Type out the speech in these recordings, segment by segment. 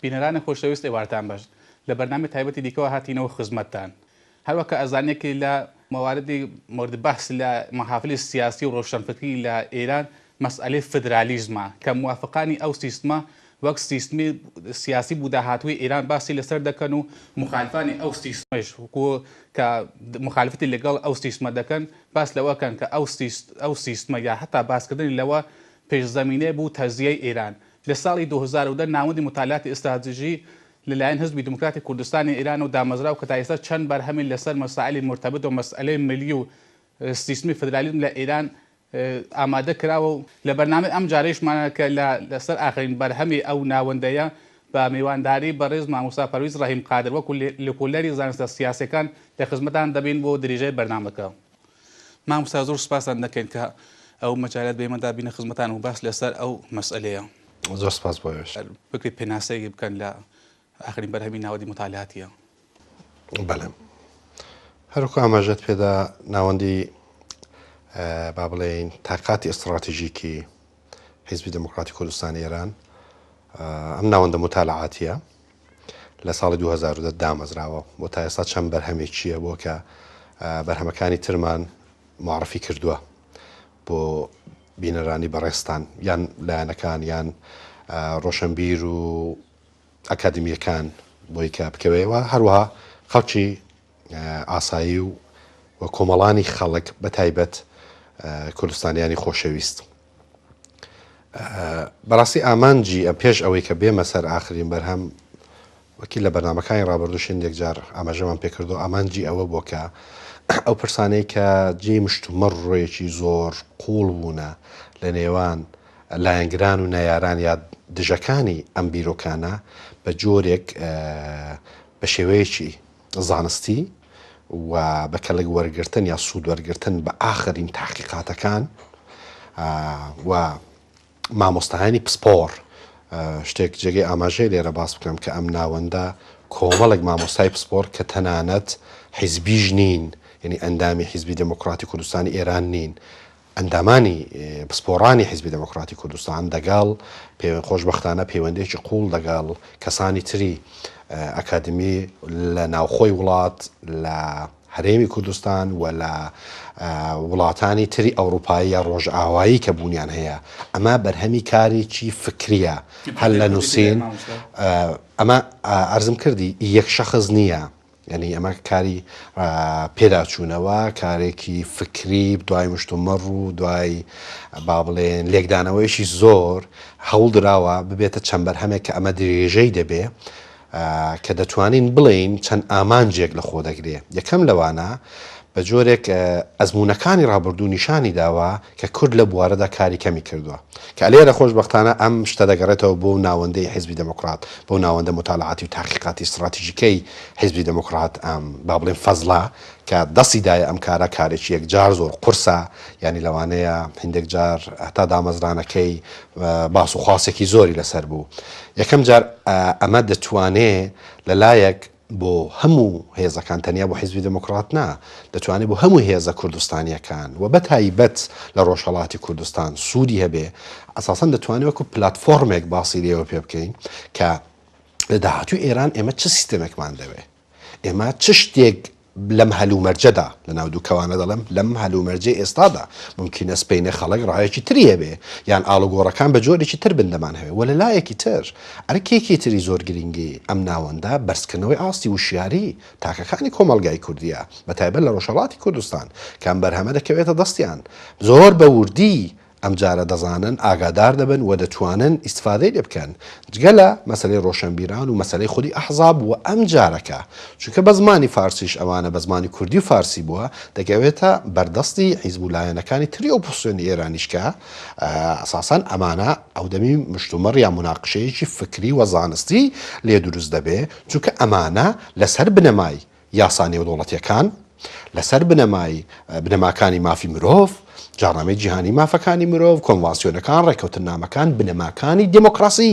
بینەرانی خۆشەویست ئێوارتان باش. لە بەرنامەی تایبەتی دیکەوە هاتینەوە خزمەتتان. هەروەک کە ئەزانن یەکێ لە مواردی مورد بحث لە مەحافلی سیاسی و ڕۆشەنفکری لە ئێران مەسئەلەی فدرالیزمە کە موافقانی ئەو سیستمە وەک سیستمی سیاسی بو داهاتووی ئێران باسی لەسەر دەکەن و موخالفانی ئەو سیستمەش کە موخالفەتی لەگەڵ ئەو سیستمە دەکەن باس لەوە کەن کە ئەو ئەو سیستمە یا حەتا باسکردنی لەوە پێشزەمینەیە بو تەجزیەی ئێران. لە ساڵی 2010 ناوەندی موتالعاتی ئستراتژی لە لایەن حزبی دموکراتی کوردستانی ئێرانەوە دامەزرا و کە تا ئێستا چەند بەرهەمی لەسەر مەسائلی مورتەبت بە مەسئەلەی ملی و سیستمی فدرالیزم لە ئێران ئامادە کراوە و لە بەرنامەی ئەم جارەیشمان کە لە لەسەر ئاخرین بەرهەمی ئەو ناوەندەیە بە میوانداری بەڕێز مامۆستا پەرویز ڕەحیم قادر وەکوو لێکۆلەری زانستە سیاسیەکان لە خزمەتان دەبین بۆ دریژەی بەرنامەکە. مامۆستا زۆر سوپاستان دەکەین کە ئەو مەجالەت بە ئێمە دا بینە خزمەتان و باس لەسەر ئەو مەسئەلەیە. زۆر سپاس بۆ ئێوەش. بکرێت پێناسەیەک بکەن لە ئاخرین بەرهەمی ناوەندی موتالعاتیە. بەڵێ هەروەکو ئاماژەت پێدا ناوەندی با بڵێین تاقاتی ئیستڕاتیژیکی حیزبی دێموکڕاتی کوردستانی ئێران ئەم ناوەندە موتالعاتیە لە ساڵی 2010 دامەزراوە بۆ تا ئێستا چەند بەرهەمێکیە بۆ کە بەرهەمەکانی ترمان معرفی کردووە بۆ بینەرانی بەڕێزتان یان لایەنەکان یان ڕۆشنبیر و ئەکادمییەکان بۆی کە بکەوێ و هەروەها خەڵکی ئاسایی و و کۆمەڵانی خەڵک بە تایبەت کوردستانیانی خۆشەویست. بەڕاستی ئامانجی ئەم پێش ئەوەی کە بێمە سەر ئاخرین بەرهەم وەکی لە بەرنامەکانی ڕابردووش هەندێک جار ئاماژەمان پێکردو ئامانجی ئەوە بووە کە ئەو پرسانەی کە جێی مشتومڕێکی زۆر قووڵ بوونە لە نێوان لایەنگران و نەیاران یا دژەکانی ئەم بیرۆکانە بە جۆرێک بە شێوەیەکی زانستی و بە کەلک وەرگرتن یا سوود وەرگرتن بە ئاخرین تاقیقاتەکان و مامۆستایانی پسپۆڕ، شتێک جێگەی ئاماژەیە لێرە باس بکەم کە ئەم ناوەندە کۆمەڵێک مامۆستای پسپۆڕ کە تەنانەت حیزبیش نین، یەنی ئەندامی حیزبی دێموکڕاتی کوردستانی ئێران نین، ئەندامانی پسپۆڕانی حیزبی دێموکڕاتی کوردستان دەگەڵ خۆشبەختانە پەیوەندییەکی قووڵ دەگەڵ کەسانی تری ئەکادمی لە ناوخۆی وڵات لە هەرێمی کوردستان و لە وڵاتانی تری ئەوڕوپایی یا ڕۆژئاوایی کە بوونیان هەیە، ئەمە بەرهەمی کارێکی فکریە هەر لە نووسین ئەمە عەرزم کردی یەک شەخس نییە یعنی ئەمە کاری پێداچوونەوە کارێکی فکری دوای مشتومڕ و دوای با بڵێن لێکدانەوەیشی زۆر هەوڵدراوە ببێتە چەند بەرهەمێک کە ئەمە درێژەی دەبێ کە دەتوانین بڵێین چەند ئامانجێک لە خۆ دەگرێ، یەکەم لەوانە بە جۆرێک ئەزموونەکانی ڕابردوو نیشانی داوە کە کورد لە بوارەدا کاری کەمی کردووە کە لێرە خۆشبەختانە ئەم شتە دەگەڕێتەوە بۆ ناوەندەی حیزبی دێموکڕات بۆ ناوەندە موتالعاتی و تاقیقاتی ستڕاتیژیکەی حیزبی دێموکڕات ئەم با بڵێین فەزڵە کە دەستی دایە ئەم کارە کارێکی یەکجار زۆر قورسە یانی لەوانەیە هیندێک جار هەتا دامەزرانەکەی باس و خواسێکی زۆری لەسەر بوو یەکەم جار ئەمە دەتوانێ لە لایەک بۆ هەموو هێزەکان تەنیا بۆ حیزبی دێموکڕات نا دەتوانێ بۆ هەموو هێزە کوردستانیەکان و بە تایبەت لە ڕۆژهەڵاتی کوردستان سوودی هەبێ ئەساسەن دەتوانێ وەکو پلاتفۆرمێک باسی لێوە پێ بکەین کە لە داهاتووی ئێران ئێمە چ سیستەمێکمان دەوێ ئێمە چ شتێک لەم هەلومەرجەدا، لەناو دووکەوانە دەڵێم، لەم هەلومەرجەی ئێستادا، مومکینە سبەینێ خەڵک ڕایەکی تری هەبێ، یان ئاڵوگۆڕەکان بە جۆرێکی تر بن دەمانهەوێ. وە لە لایەکی تر، ئەرکێکی تری زۆر گرینگی ئەم ناوەندە، بەرزکردنەوەی ئاستی وشیاری تاکەکانی کۆمەڵگای کوردییە، بە تایبەت لە ڕۆژهەڵاتی کوردستان، کە ئەم بەرهەمە دەکەوێتە دەستیان، زۆر بە وردی ئەمجارە دەزانن، ئاگادار دەبن و دەتوانن ئیستفادەی لێ بکەن، جگە لە مەسەلەی ڕۆشەنبیران و مەسەلەی خودی ئەحزاب و ئەمجارەکە چونکە بە زمانی فارسیش ئەوانە بە زمانی کوردی و فارسی بووە دەکەوێتە بەردەستی حیزب و لایەنەکانی تری ئۆپۆزسیۆنی ئێرانیش کە ئەساسەن ئەمانە ئەودەمی مشتومڕ یا موناقشەیەکی فکری و زانستی لێ دروست دەبێ چونکە ئەمانە لەسەر بنەمای یاسا نێودەوڵەتیەکان، لەسەر بنەمای بنەماکانی مافی مرۆڤ، جاڕنامەی جیهانی مافەکانی مرۆڤ، کۆنڤانسیۆنەکان، ڕێککەوتننامەکان، بنەماکانی دێمۆکڕاسی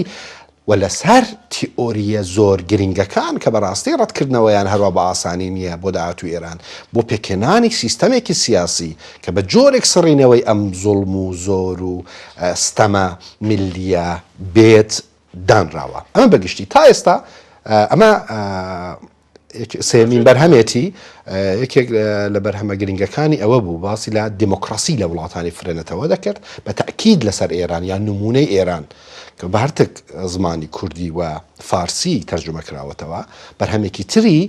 و لەسەر تیئۆرییە زۆر گرینگەکان کە بەڕاستی ڕەتکردنەوەیان هەروا بە ئاسانی نییە بۆ داهاتووی ئێران، بۆ پێکهێنانی سیستەمێکی سیاسی کە بە جۆرێک سڕینەوەی ئەم زوڵم و زۆر و ستەمە میللییە بێت. دانراوە. ئەمە بە گشتی تا ئێستا ئەمە سێیەمین بەرهەمێتی، یەکێک لە بەرهەمە گرنگەکانی ئەوە بوو باسی لە دێمۆکڕاسی لە وڵاتانی فرەنەتەوە دەکرد بە تەئکید لەسەر ئێران یان نموونەی ئێران کە بە هەرتک زمانی کوردی و فارسی تەرجومە کراوەتەوە. بەرهەمێکی تری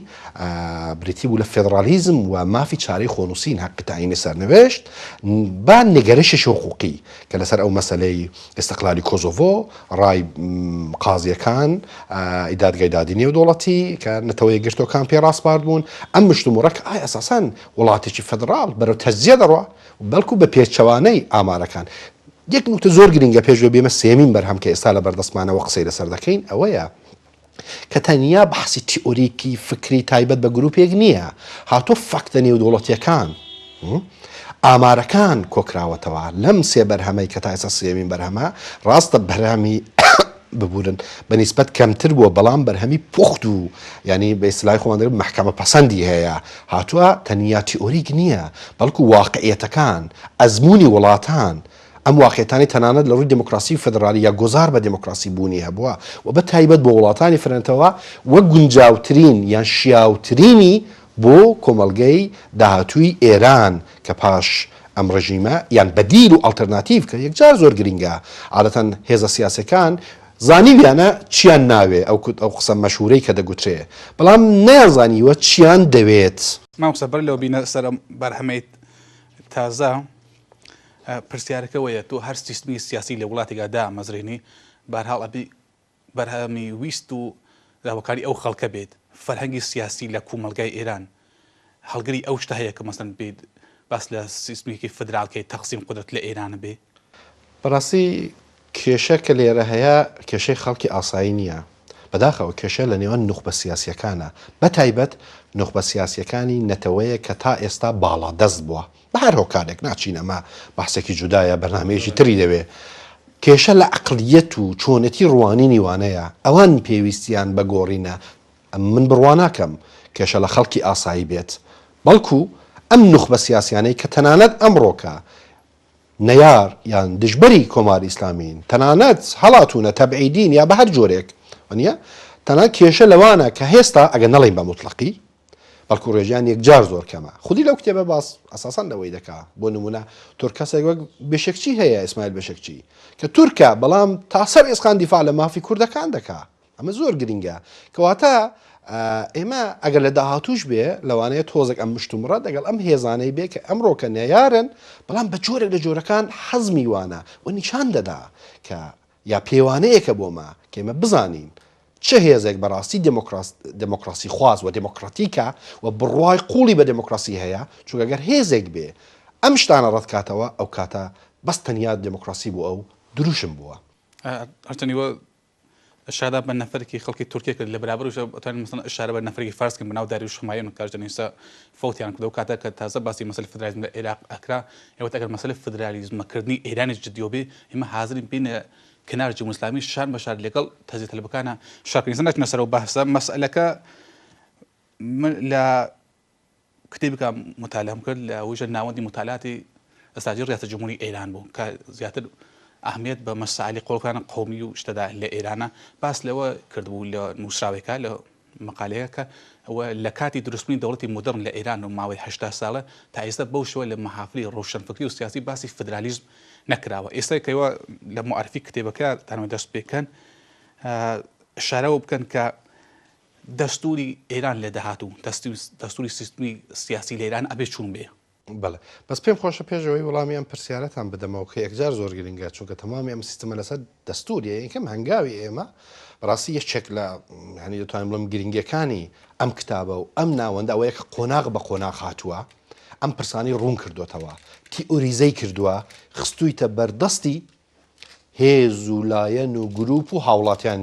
بریتی بوو لە فێدڕالیزم و مافی چارەی خۆنووسین حق تعیین سرنوشت بە نگەرشێکی حقوقی کە لەسەر ئەو مەسەلەی ئیستقلالی کۆزۆڤۆ، ڕای قازییەکان ی دادگای دادی نێودەوڵەتی کە نەتەوە یەکگرتووەکان پێی ڕاسپارد بوون، ئەم مشتومڕە کە ئایا ئەساسەن وڵاتێکی فیدڕاڵ بەرەو تەجزیە دەڕوا، بەڵکو بە پێچەوانەی ئامارەکان. یەک نوکتە زۆر گرنگە پێش ئەوەی بێمە سێیەمین بەرهەم کە ئێستا لەبەردەستمانە و قسەی لەسەر دەکەین ئەوەیە کە تەنیا بەحسی تیئۆریکی فکری تایبەت بە گروپێک نییە، هاتووە فاکتە نێودەوڵەتییەکان، ئامارەکان کۆکراوەتەوە لەم سێ بەرهەمەی کە تا ئێستا سێیەمین بەرهەمە، ڕاستە بەرهەمی ببورن بە نیسبەت کەمتر بووە بەڵام بەرهەمی پوخت و یانی بە ئیستلاحی خۆمان دەڵێن مەحکەمە پەسەندی هەیە، هاتووە تەنیا تیئۆریک نییە بەڵکو واقعیەتەکان، ئەزموونی وڵاتان، ئەم واقعیەتانەی تەنانەت لە ڕووی دێموکراسی و فێدرالی یا گۆزار بە دێموکراسی بوونی هەبووە و بە تایبەت بۆ وڵاتانی فرەنەتەوە وەک گونجاوترین یان شیاوترینی بۆ کۆمەڵگەی داهاتووی ئێران کە پاش ئەم ڕژیمە یان بەدیل و ئەڵتەرناتیڤ کە یەکجار زۆر گرینگە عادەتەن هێزە سیاسیەکان زانیویانە چیان ناوێ ئەو ئەو قسە مەشهورەی کە دەگوترێ بەڵام نەیانزانیوە چیان دەوێت. مامۆستا بەر لەوە بینە سەر ئەم بەرهەمەی تازە پرسیارەکە وەیە تۆ هەر سیستمی سیاسی لە وڵاتێکا دامەزرێنی بەرحاڵ ئەبی بەرهەمی ویست و داواکاری ئەو خەڵکە بێت فەرهەنگی سیاسی لە کومەڵگای ئێران هەڵگری ئەو شتە هەیە کە مەسەن بێت باس لە سیستمێکی فدرالکەی تەقسیم قودرەت لە ئێران بێ؟ بەڕاستی کێشە کە لێرە هەیە کێشەی خەڵکی ئاسایی نییە، بەداخەوە کێشە لە نێوان نوخبە سیاسییەکانە، بەتایبەت نوخبە سیاسییەکانی نەتەوەیەک کە تا ئێستا باڵادەست بووە، بە هەر هۆکارێک ناچین ئەمە بەحسێکی جودایە بەرنامەیەکی تری دەوێ. کێشە لە عەقڵیەت و چۆنێتی ڕوانینی وانەیە، ئەوان پێویستیان بە گۆڕینە، من بڕوا ناکەم کێشە لە خەڵکی ئاسایی بێت، بەڵکو ئەم نوخبە سیاسیانەی کە تەنانەت ئەمڕۆکە نەیار یان دژبەری کۆماری ئیسلامین، تەنانەت هەڵاتوونە، تەبعیدین یا بە هەر جۆرێک، وانیە؟ تەنانەت کێشە لەوانە کە هێستا ئەگەر نەڵێین بە موتڵەقی، بەڵکو ڕێژەیان یەکجار زۆر کەمە. خودی لەو کتێبە باس ئەساسەن لەوەی دەکا، بۆ نموونە تورک کەسێک وەک بێشەکچی هەیە، ئیسماعیل بێشەکچی، کە تورکە بەڵام تا سەر ئێسقان دیفاع لە مافی کوردەکان دەکا. ئەمە زۆر گرینگە. کەواتە ئێمە ئەگەر لە داهاتووش بێ لەوانەیە تۆزێک ئەم مشتومڕە دەگەڵ ئەم هێزانەی بێ کە ئەمڕۆکە نەیارن بەڵام بە جۆرێک لە جۆرەکان حەزمی وانە و نیشان دەدا کە یا پێوانەیەکە بۆ مە کە ئێمە بزانین چ هێزێک بەڕاستی دێمۆکڕاسی خواز و دێمۆکڕاتیکە و بڕوای قووڵی بە دێمۆکڕاسی هەیە، چونکە گەر هێزێک بێ ئەم شتانە ڕەت کاتەوە ئەو کاتە بەس تەنیا دێمۆکڕاسی بۆ ئەو دروشم بووە. هەرچەند ئیوە ئشارە بە نەفەرێکی خەڵکی تورکیە کرد لە بەرابەر ئەتوانین مەسەڵەن ئشارە بە نەفەرێکی فارس کەین بە ناو داریوش همایون کە هەرچەند ئێستا فەوتیان کرد ئەو کاتە کە تازە باسی مەسەلەی فدرالیزم لە عێراق ئەکرا ئێوە ئەگەر مەسەلەی فدرالیزمەکردنی ئێرانیش جدیەوە بێ ئێمە حازرین بینە کنار جمهوری ئیسلامی شان بە شان لەگەڵ تەجزیە تەلەبەکانە شەڕ کەین. ئێستا ناچینە سەر ئەو بەحسە مەسئلەکە من لە کتێبێکا متالعەم کرد لە وژە ناوەندی متالعاتی ئەستاجی ڕیاسە جمهوری ئێران بوو کە زیاتر ئەهمیەت بە مەسائلی قۆڵکانە قەومی و شتەدا لە ئێرانە باس لەوە کردبوو لە نووسراوێکا لە مقالەیە کە و لە کاتی دروستبوونی دەوڵەتی مۆدڕن لە ئێران و ماوەی 80 ساڵە تا ئێستا بەو شێوە لە مەحافلی ڕۆشنفکری و سیاسی باسی فدرالیزم نەکراوە. ئێستا کە ئێوە لە موعەرفی کتێبەکەتانەوە دەست پێکەن ئشارەوە بکەن کە دەستووری ئێران لە داهاتوو دەستووری سیستمی سیاسی لە ئێران ئەبێ چوون بێ؟ بەڵێ. بەس پێم خۆشە پێش ئەوەی وەڵامی ئەم پرسیارەتان بدەمەوە کە یەکجار زۆر گرنگە چونکە تەمامی ئەم سیستمە لەسەر دەستوور یە یەکەم هەنگاوی ئێمە بەڕاستی یەکێک لە هەنی دەتوانین بڵێم گرنگیەکانی ئەم کتابە و ئەم ناوەندە ئەوەیە کە قۆناغ بە قۆناغ هاتووە ئەم پرسانی ڕوون کردوتەوە تیئۆریزەی کردووە خستوویتە بەردەستی هێز و لایەن و گروپ و هاوڵاتیان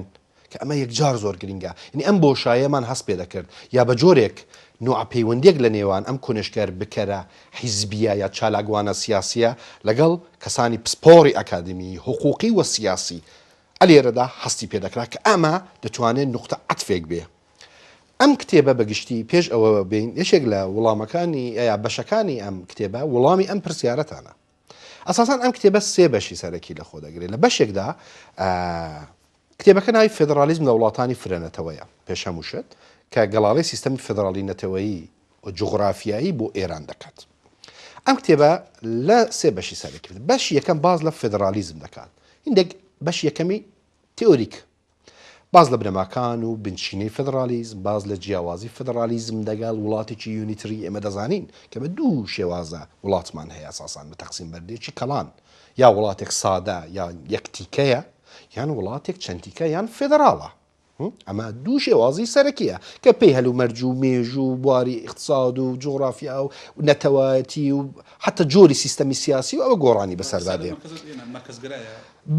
کە ئەمە یەکجار زۆر گرینگە یعنی ئەم بۆشایەمان هەست پێ دەکرد یا بە جۆرێک نوعە پەیوەندیەک لە نێوان ئەم کونشگەر بکەرە حیزبیە یا چالاکوانە سیاسیە لەگەڵ کەسانی پسپۆڕی ئەکادیمی حقوقی و سیاسی ئەلێرەدا هەستی پێ دەکرا کە ئەمە دەتوانێت نوقتە عەتفێک بێ ئەم کتێبە بە گشتی پێش ئەوە بێین یەکێک لە وڵامەکانی یا بەشەکانی ئەم کتێبە وڵامی ئەم پرسیارەتانە. ئەساسەن ئەم کتێبە سێ بەشی سەرەکی لەخۆ دەگرێت لە بەشێکدا. کتێبەکە ناوی فێدڕالیزم لە وڵاتانی فرەنەتەوەیە، پێش هەموو شت کە گەڵاڵەی سیستەمی فێدڕاڵی نەتەوەیی و جوغرافیایی بۆ ئێران دەکات. ئەم کتێبە لە سێ بەشی سەرەکی بەشی یەکەم باس لە فێدڕالیزم دەکات. هیندێک بەشی یەکەمی تئۆریک باس لە بنەماکان و بنچینەی فێدڕالیزم، باس لە جیاوازی فێدڕالیزم دەگەڵ وڵاتێکی unitary ئێمە دەزانین کە بە دوو شێوازە وڵاتمان هەیە ئەساسان بە تەقسیم بەندێکی کەڵان یا وڵاتێک سادە یان یەک تیکەیە یان وڵاتێک چەند تیکە یان فێدڕاڵە. ئەمە دوو شێوازی سەرەکیە کە پێی هەلومەرج و مێژوو و بواری ئیقتساد و جوغرافیا و نەتەوایەتی و حتا جۆری سیستەمی سیاسی و ئەوە گۆڕانی بەسەردا دێ.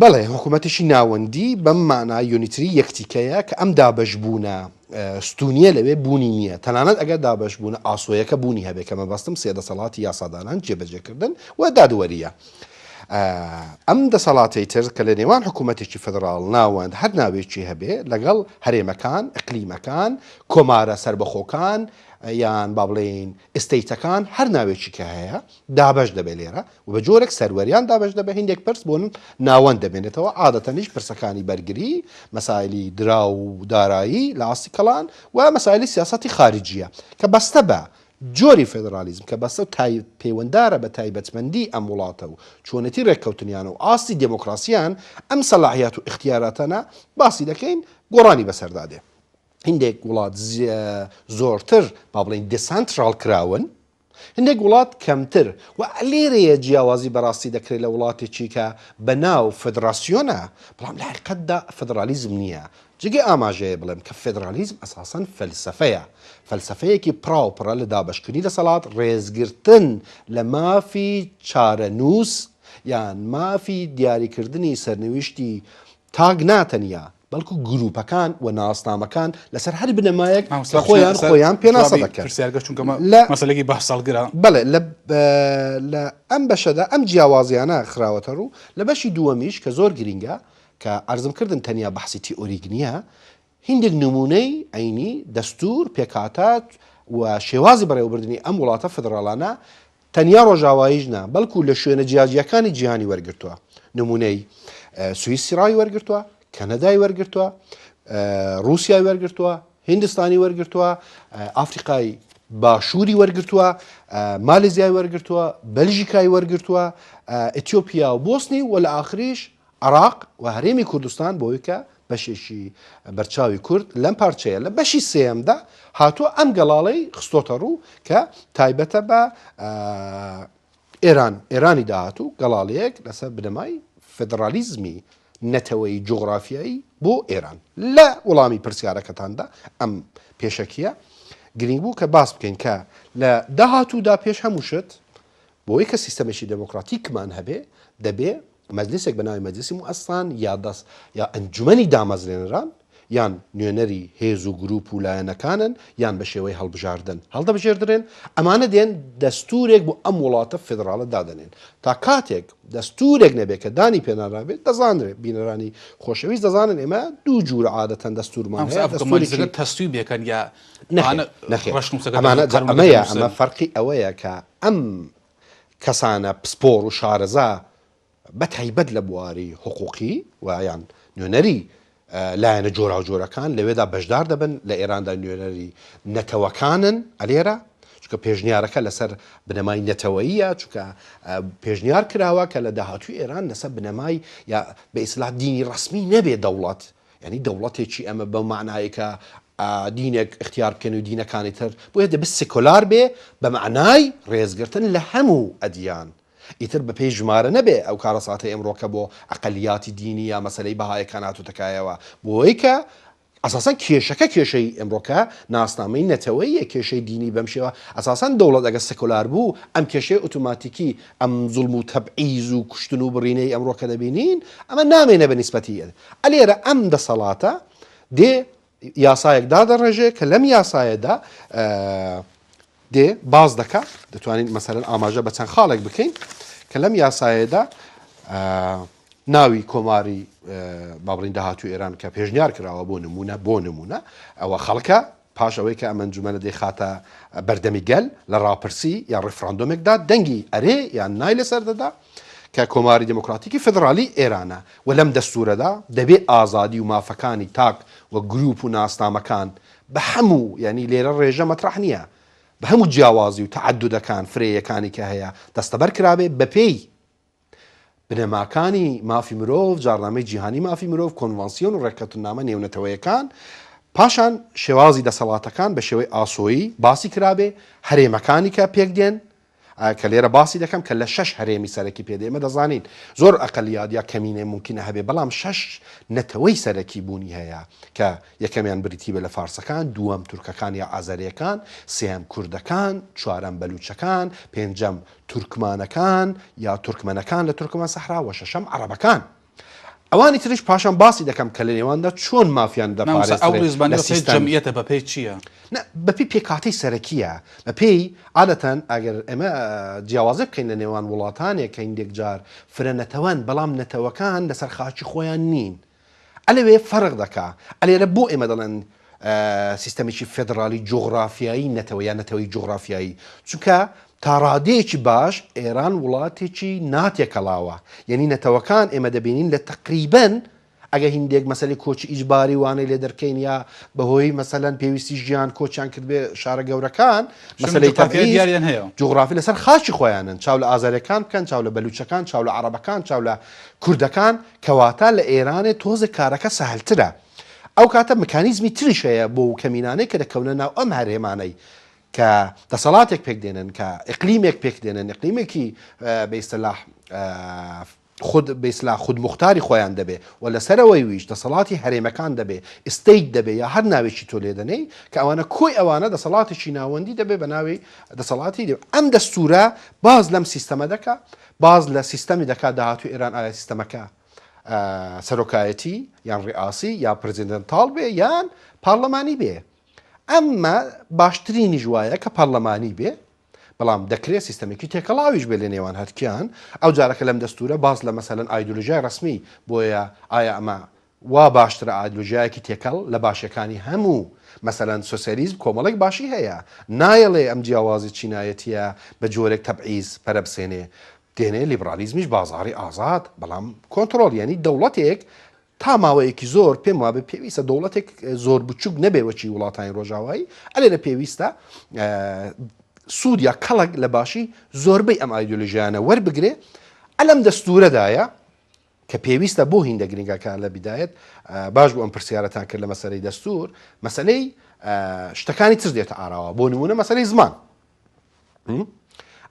بەڵێ حکوومەتێکی ناوەندی بەم مانا unitary یەک تیکەیە کە ئەم دابەشبوونە ستوونیە لەوێ بوونی نییە تەنانەت ئەگەر دابەشبوونە ئاسۆیەکە بوونی هەبێ کە مەبەستم سێ دەسەڵاتی یاسادانان جێبەجێکردن و دادوەریە. ئەم دەسەڵاتەی تر کە لە نێوان حکوومەتێکی فدراڵ ناوەند هەر ناوێکی هەبێ لەگەڵ هەرێمەکان، ئیقلیمەکان، کۆمارە سەربەخۆکان یان با بڵێین state ەکان هەر ناوێکی کە هەیە دابەش دەبێ لێرە و بە جۆرێک سەروەریان دابەش دەبێ هیندێک پرس بۆ ناوەند دەمێنێتەوە عادەتەنیش پرسەکانی بەرگری، مەسایلی دراو و دارایی لە ئاستی کەڵان و مەسایلی سیاسەتی خارجیە کە بەستە بە جۆری فێدرالیزم کە بەستە و پەیوەندارە بە تایبەتمەندی ئەم وڵاتە و چۆنێتی رێککەوتنیان و ئاستی دێمۆکراسیان، ئەم سەلاحیات و ئیختیاراتانە باسی دەکەین گۆڕانی بەسەردا دێ. هیندێک وڵات زۆرتر با بڵێین decentral کراون، هەندێک وڵات کەمتر و لێرەیە جیاوازی بەڕاستی دەکرێت لە وڵاتێکی کە بە ناو فدراسیۆنە بەڵام لە حقیقەتدا فدرالیزم نییە جگە ئاماژەیە بڵێم کە فدرالیزم ئەساسەن فەلسەفەیە فەلسەفەیەکی پڕاوپڕە لە دابەشکردنی دەسەڵات ڕێزگرتن لە مافی چارەنووس یان مافی دیاریکردنی سەرنویشتی تاک نا تەنیا بەڵکو گروپەکان و ناسنامەکان لەسەر هەر بنەمایەک کە خۆیان خۆیان پێناسە دەکەن. پرسیارگە چونکە مەسەلەکی بەحس هەڵگرە. بەڵێ لە لە ئەم بەشەدا ئەم جیاوازیانە خراوەتە ڕوو، لە بەشی دووەمیش کە زۆر گرینگە کە عەرزم کردن تەنیا بەحسی تیئۆریک نییە، هیندێک نموونەی عەینی، دەستوور، پێکهاتە و شێوازی بەڕێوەبردنی ئەم وڵاتە فدڕاڵانە تەنیا ڕۆژاواییش نا، بەڵکو لە شوێنە جیاجیاکانی جیهانی وەرگرتووە. نموونەی سویسرای وەرگرتووە، کەنەدای وەرگرتووە، ڕووسیای وەرگرتووە، هیندستانی وەرگرتووە، ئافریقای باشووری وەرگرتووە، مالیزیای وەرگرتووە، بەلژیکای وەرگرتووە، ئەتیۆپیا و بۆسنی و لە ئاخریش عێراق و هەرێمی کوردستان بۆی کە بەشێکی بەرچاوی کورد لەم پارچەیە لە بەشی سێیەمدا هاتووە ئەم گەڵاڵەی خستۆتە ڕوو کە تایبەتە بە ئێران ئێرانی داهاتوو گەڵاڵەیەک لەسەر بنەمای فدرالیزمی نەتەوەیی جوغرافیایی بۆ ئێران لە وەڵامی پرسیارەکەتاندا ئەم پێشەکیە گرنگ بوو کە باس بکەین کە لە داهاتوودا پێش هەموو شت بۆی کە سیستەمێکی دێمۆکڕاتیکمان هەبێ دەبێ مەجلیسێک بە ناوی مەجلیسی موئەسسان یا دەس یا ئەنجومەنی دامەزرێنران یان نوێنەری هێز و گروپ و لایەنەکانن یان بە شێوەی هەڵبژاردن هەڵدەبژێردرێن ئەمانە دێن دەستورێک بۆ ئەم وڵاتە فیدراڵە دادەنێن تا کاتێک دەستورێک نەبێت کە دانی پێنارابێت دەزانرێت بینەرانی خۆشەویست دەزانن ئێمە دوو جور عادەتەن دەستورمان هەیە دەستورێکی تەسویب بکەن یا نەخێر نەخێر ئەمانە ئەمەیە ئەمە فەرقی ئەوەیە کە ئەم کەسانە پسپۆڕ و شارەزا بە تایبەت لە بواری حقوقی و یان نوێنەری لایەنە جۆراوجۆرەکان لەوێدا بەشدار دەبن، لە ئێراندا نوێنەری نەتەوەکانن ئەلێرە، چونکە پێشنیارەکە لەسەر بنەمای نەتەوەییە، چونکە پێشنیار کراوە کە لە داهاتووی ئێران لەسەر بنەمای یا بە ئیسلاح دینی ڕەسمی نەبێ دەوڵەت، یانی دەوڵەتێکی ئەمە بەو مەعنایەی کە دینێک ئیختیار بکەن و دینەکانی تر، بۆیە دەبێ سیکۆلار بێ بە مەعنای ڕێزگرتن لە هەموو ئەدیان، ئیتر بە پێی ژمارە نەبێ ئەو کارەساتەی ئەمڕۆکە بۆ ئەقەلیاتی دینی یا مەسەلەی بەهایەکان هاتۆتە کایەوە بۆی کە ئەساسەن کێشەکە کێشەی ئەمڕۆکە ناسنامەی نەتەوەییە کێشەی دینی بەم شێوە ئەساسەن دەوڵەت ئەگەر سکۆلار بوو ئەم کێشەی ئۆتۆماتیکی ئەم زوڵم و تەبعیز و کوشتن و بڕینەی ئەمڕۆکە دەبینین ئەمە نامێنێ بە نیسبەتی ئەلێرە ئەم دەسەڵاتە دێ یاسایەک دادەڕێژێ کە لەم یاسایەدا دێ باز دەکا دەتوانین مەسەرەن ئاماژە بە چەند خاڵێک بکەین کە لەم یاسایەدا ناوی کۆماری با بڵین داهاتوو ئێران کە پێشنیار کراوە بۆ نمونە بۆ نمونە ئەوە خەڵکە پاش ئەوەی کە ئەم ئەنجومەنە دەیخاتە بەردەمی گەل لە ڕاپرسی یان ڕیفراندۆمێکدا دەنگی ئەرێ یان نای لەسەر دەدا. کە کۆماری دێموکراتیکی فێدڕالی ئێرانە و لەم دەستوورەدا دەبێ ئازادی و مافەکانی تاک و گرووپ و ناسنامەکان بە هەموو یانی لێرە ڕێژە مەتڕەح نییە بە هەموو جیاوازی و تەعەدودەکان فرەیەکانی کە هەیە دەستەبەر کرابێ بەپێی بنەماکانی مافی مرۆڤ، جاڕنامەی جیهانی مافی مرۆڤ، کۆنڤانسیۆن و ڕێککەوتننامە نێونەتەوەیەکان، پاشان شێوازی دەسەڵاتەکان بە شێوەی ئاسۆیی باسی کرابێ، هەرێمەکانی کە پێکدێن، کە لێرە باسی دەکەم کە لە شەش هەرێمی سەرەکی پێدێ، ئێمە دەزانین زۆر ئەقەلیات یا کەمینەی مومکینە هەبێ، بەڵام شەش نەتەوەی سەرەکی بوونی هەیە کە یەکەمیان بریتی بێ لە فارسەکان، دووەم تورکەکان یا ئازەرییەکان، سێیەم کوردەکان، چوارەم بەلوچەکان، پێنجەم تورکمانەکان یا تورکمەنەکان لە تورکمان سەحرا و شەشەم عەڕەبەکان. ئەوانی تریش پاشان باسی دەکەم کە لە نێواندا چۆن مافیان مامۆستا ئەو دەپارێزرێ لە ڕیزبەندیە بەپێی سیستەم. جەمعیەتە بەپێی چییە؟ نا بەپێی پێکهاتەی سەرەکییە بەپێی عادەتەن ئەگەر ئێمە جیاوازی بکەین لە نێوان وڵاتانێک کە هیندێک جار فرە نەتەوەن بەڵام نەتەوەکان لەسەر خاکی خۆیان نین ئەلەوێ فەرق دەکا. ئەلێرە بۆ ئێمە دەڵێن سیستەمێکی فێدڕالی جوغرافیایی نەتەوە یا نەتەوەی جوغرافیایی؟ چونکە تا ڕادەیەکی باش ئێران وڵاتێکی ناتێکەڵاوە. یەنی نەتەوەکان ئێمە دەبینین لە تەقریبەن ئەگە هیندێک مەسەلەی کۆچی ئیجباری وانەی لێ دەرکەین یا بەهۆی مەسەلەن پێویستی ژیان کۆچیان کردبێ شارە گەورەکان، شوێنی مەسەلەی جوغرافیای تەبعیز دیاریان هەیە. جوغرافی لەسەر خاکی خۆیانن. چاو لە ئازەرەکان بکەن، چاو لە بەلوچەکان، چاو لە عەڕەبەکان، چاو لە کوردەکان، کەواتە لە ئێرانێ تۆزێک کارەکە سەهلترە. ئەو کاتە مکانیزمی تریش هەیە بۆ کەمینانەی کە دەکەونە ناو ئەم هەرێمانەی کە دەسەڵاتێک پێک دێنن، کە ئیقلیمێک پێک دێنن، ئیقلیمێکی بە ئیستلاح خود بە ئیستلاح خودموختاری خۆیان دەبێ و لە سەرەوەی ویش دەسەڵاتی هەرێمەکان دەبێ، state دەبێ یا هەر ناوێکی تۆ لێ دەنێی، کە ئەوانە کۆی ئەوانە دەسەڵاتێکی ناوەندی دەبێ بە ناوی دەسەڵاتی ئەم دەستوورە باس لەم سیستەمە دەکا. باس لە سیستەمی دەکات داهاتووی ئێران ئایا سیستەمەکە سەرۆکایەتی یان ڕیئاسی یا presidential بێ یان پارلەمانی بێ ئەمە باشترینیش وایە کە پارلەمانی بێ بەڵام دەکرێت سیستەمێکی تێکەڵاویش بێ لە نێوان هەرکیان ئەو جارەکە لەم دەستورە باس لە مەسەلەن ئایدۆلۆژیای ڕسمی بۆیە ئایا ئەمە وا باشترە ئایدلۆژیایەکی تێکەڵ لە باشیەکانی هەموو، مەسەلەن سۆسیالیزم کۆمەڵێک باشی هەیە، نایەڵێ ئەم جیاوازی چینایەتیە بە جۆرێک تەبعیز پەرە بسێنێ، دێنێ لیبڕالیزمیش بازاڕی ئازاد بەڵام کۆنتڕۆڵ یانی دەوڵەتێک تا ماوەیەکی زۆر پێم وابێ پێویستە دەوڵەتێک زۆر بچوک نەبێ وەکی وڵاتانی ڕۆژاوایی ئەلێرە پێویستە سوود یا کەڵک لە باشی زۆربەی ئەم ئایدۆلۆژیانە وەربگرێ ئەلەم دەستورەدایە کە پێویستە بۆ هیندە گرنگە کە لە بیدایەت باش بوو ئەم پرسیارەتان کرد لە مەسەلەی دەستور مەسەلەی شتەکانی تر دێتە ئاراوە بۆ نمونە مەسەلەی زمان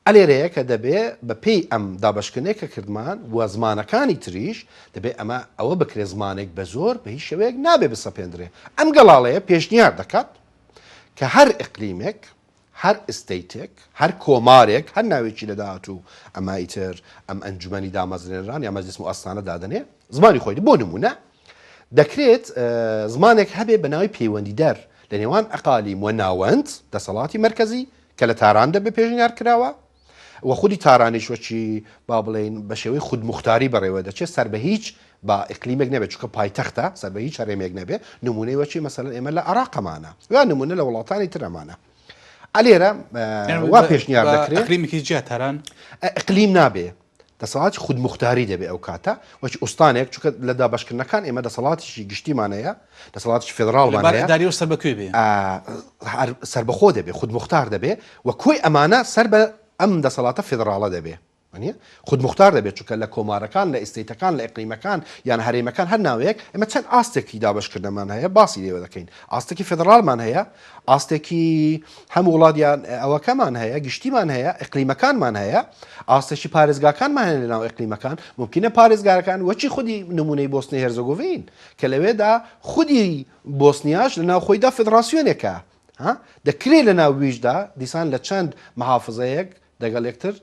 ئەلێرەیە کە دەبێ بە پێی ئەم دابشکردنێک کە کردمان و زمانەکانی تریش دەبێ ئەمە ئەوە بکرێ زمانێک بە زۆر بە هیچ شێوەیەک نابێ بسەپێندرێ ئەم گەڵاڵەیە پێشنیار دەکات کە هەر ئیقلیمێک هەر state ێک، هەر کۆمارێک، هەر ناوێکی لە داهاتوو ئەمە ئیتر ئەم ئەنجومەنی دامەزرێنران یا مەجلیس موئەسسانە دادەنێ زمانی خۆی بۆ نموونە دەکرێت زمانێک هەبێ بە ناوی پەیوەندیدەر لە نێوان ئەقالیم و ناوەند دەسەڵاتی مەرکەزی کە لە تاران دەبێ پێشنیار کراوە و خودی تارانیش وەکی با بڵێین بە شێوەی خودموختاری بەڕێوە دەچێت سەر بە هیچ با ئیقلیمێک نەبێت چونکە پایتەختە سەر بە هیچ هەرێمێک نەبێت نمونەی وەکی مەسەلەن ئێمە لە عێراقەمانە یا نمونە لە وڵاتانی ترەمانە ئەلێرە وا پێشنیار دەکرێت ئەقلیمێکی جیا تاران ئەقلیم نابێ دەسەڵاتی خودموختاری دەبێ ئەو کاتە وەکی ئوستانێک چونکە لە دابەشکردنەکان ئێمە دەسەڵاتیشی گشتیمان هەیە دەسەڵاتیش فێدراڵمان هەیە داری و سەر بە کوێ بێ سەربەخۆ دەبێ خودموختار دەبێ و کۆی ئەمانە سەر بە ئەم دەسەڵاتە فێدراڵە دەبێ وانیە؟ خودموختار دەبێت چونکە لە کۆمارەکان لە state ەکان لە ئیقلیمەکان یان هەرێمەکان هەر ناوێک ئێمە چەند ئاستێکی دابەشکردنمان هەیە باسی لێوە دەکەین ئاستێکی فێدراڵمان هەیە ئاستێکی هەم وڵات یان ئەوەکەمان هەیە گشتیمان هەیە ئیقلیمەکانمان هەیە ئاستێکی پارێزگاکانمان هەیە لەناو ئیقلیمەکان مومکینە پارێزگارەکان وەکی خودی نمونەی بۆسنی هێرزەگۆڤین کە لەوێدا خودی بۆسنیاش لەناو خۆیدا فێدراسیۆنێکە ها دەکرێت لەناو ویشدا دیسان لە چەند محافزەیەک دەگەڵ یەکتر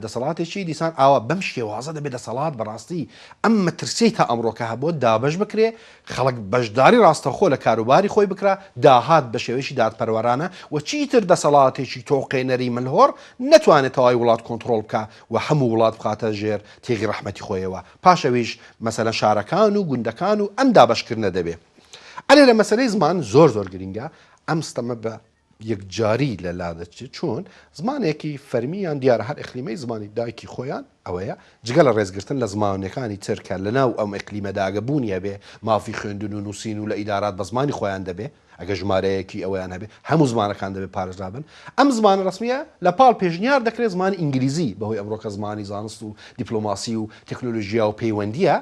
دەسەڵاتێکی دیسان ئاوا بەم شێوازە دەبێ دەسەڵات بەڕاستی ئەم مەترسیەی تا ئەمڕۆکە هەبووە دابەش بکرێ، خەڵک بەشداری ڕاستەوخۆ لە کاروباری خۆی بکرا، داهات بە شێوەیەکی دادپەروەرانە و چیتر دەسەڵاتێکی تۆقێنەری ملهۆڕ نەتوانێ تەواوی وڵات کۆنتڕۆڵ بکا و هەموو وڵات بخاتە ژێر تیغی ڕەحمەتی خۆیەوە. پاش ئەویش مەسەلەن شارەکان و گوندەکان و ئەم دابەشکردنە دەبێ. ئەلێرە مەسەلەی زمان زۆر زۆر گرینگە، ئەم ستەمە بە. یەکجاری لە لا دەچێت چۆن زمانێکی فەرمیان دیارە هەر ئیقلیمەی زمانی دایکی خۆیان ئەوەیە جگە لە ڕێزگرتن لە زمانەکانی تر کە لە ناو ئەم ئیقلیمەدا ئەگە بوونی هەبێ مافی خوێندن و نووسین و لە ئیدارات بە زمانی خۆیان دەبێ ئەگە ژمارەیەکی ئەوەیان هەبێ هەموو زمانەکان دەبێ پارێزرا بن ئەم زمانە ڕەسمییە لە پاڵ پێشنیار دەکرێ زمانی ئینگلیزی بەهۆی ئەمڕۆکە زمانی زانست و دیپلۆماسی و تەکنۆلۆژیا و پەیوەندییە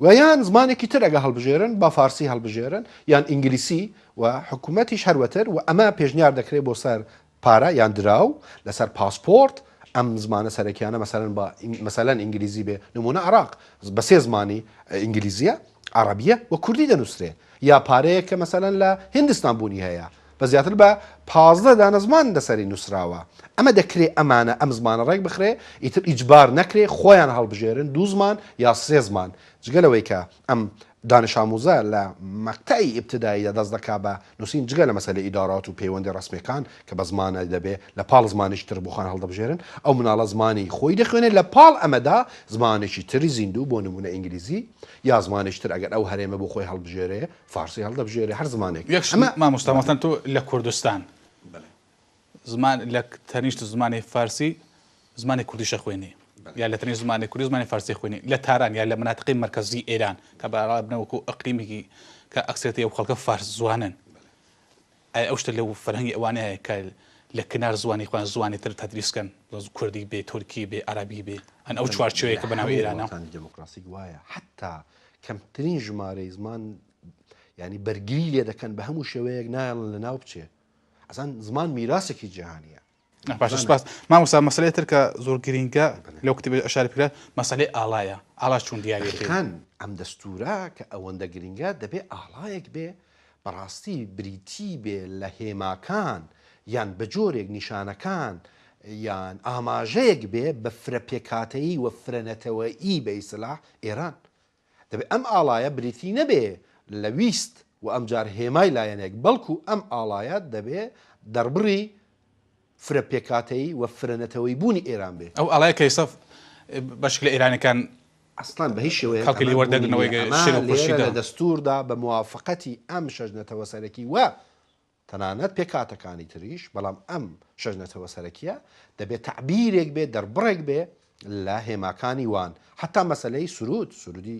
و یان زمانێکی تر ئەگە هەڵبژێرن با فارسی هەڵبژێرن یان ئینگلیسی و حکومەتیش هەروەتر و ئەمە پێشنیار دەکرێت بۆ سەر پارە یان دراو لەسەر پاسپۆرت ئەم زمانە سەرەکیانە مەسەلەن با مەسەلەن ئینگلیزی بێ نمونە عراق بە سێ زمانی ئینگلیزیە عەڕەبیە و کوردی دەنووسرێ یا پارەیەک کە مەسەلەن لە هندستان بوونی هەیە بە زیاتر بە 15 دانە زمان لەسەری نووسراوە ئەمە دەکرێ ئەمانە ئەم زمانە ڕێک بخرێ ئیتر ئیجبار نەکرێ خۆیان هەڵبژێرن دوو زمان یا سێ زمان جگە لەوەی کە ئەم دانش ئاموزە لە مەقتەعی ئیبتداییدا دەست دەکا بە نووسین جگە لە مەسەلەی ئیدارات و پەیوەندی ڕەسمیەکان کە بە زمانە دەبێ لە پاڵ زمانێکی تر بۆ خۆیان هەڵدەبژێرن ئەو مناڵە زمانی خۆی دەخوێنێ لە پاڵ ئەمەدا زمانێکی تری زیندوو بۆ نموونە ئینگلیزی یا زمانێکی تر ئەگەر ئەو هەرێمە بۆ خۆی هەڵبژێرێ فارسی هەڵدەبژێرێ هەر زمانێک یەک شت ئەمە مامۆستا بەڵێ. مەسەلەن تۆ لە کوردستان بەڵێ. زمان لە تەنیشت زمانی فارسی زمانی کوردیش ئەخوێنی یا لە تەنیشت زمانی کوردی زمانی فارسی خوێنی لە تاران یا لە مناتقی مەرکەزی ئێران کە بە بنە وەکو ئەقلیمێکی کە ئەکسەرەتی ئەو خەڵکە فارس زوانن ئایا ئەو شتە لەو فەرهەنگی ئەوانە هەیە کە لە کنار زوانی خۆیان زوانی تر تەدریس کەن کوردی بێ تورکی بێ عەرەبی بێ ئەن ئەو چوارچێوەیە کە بە ناو ئێرانە وڵاتانی دێموکراسیک وایە حەتا کەمترین ژمارەی زمان یانی بەرگری لێ دەکەن بە هەموو شێوەیەک نایەڵن لە ناو بچێ ئەسان زمان میراسێکی جیهانیە. باشە سپاس مامۆستا مەسەلەی تر کە زۆر گرینگە لەو کتێبە ئەشاری کرا مەسەلەی ئاڵایە ئاڵا چون دیاری دەکەن ئەم دەستورە کە ئەوەندە گرینگە دەبێ ئاڵایەک بێ بەڕاستی بریتی بێ لە هێماکان یان بە جۆرێک نیشانەکان یان ئاماژەیەک بێ بە فرە پێکاتەیی و فرە نەتەوەیی بە ئیسلاح ئێران دەبێ ئەم ئاڵایە بریتی نەبێ لە ویست و ئەمجار هێمای لایەنێک، بەڵکو ئەم ئاڵایە دەبێ دەربڕی فرە پێکهاتەیی و فرە نەتەوەیی بوونی ئێران بێ. ئەو ئاڵایە کە ئێستا بەشێک لە ئێرانیەکان ئەسڵەن بە هیچ شێوەیەک کەڵکی ئەمە لێ بوونی وەردەگرنەوەی نییە. ئەمە شێر و لێرە خورشیدە. لە دەستووردا بە موافقەتی ئەم شەش نەتەوە سەرەکی و تەنانەت پێکهاتەکانی تریش، بەڵام ئەم شەش نەتەوە سەرەکییە دەبێ تەعبیرێک بێ، دەربڕێک بێ لە هێماکانی وان. حەتتا مەسەلەی سروود، سروودی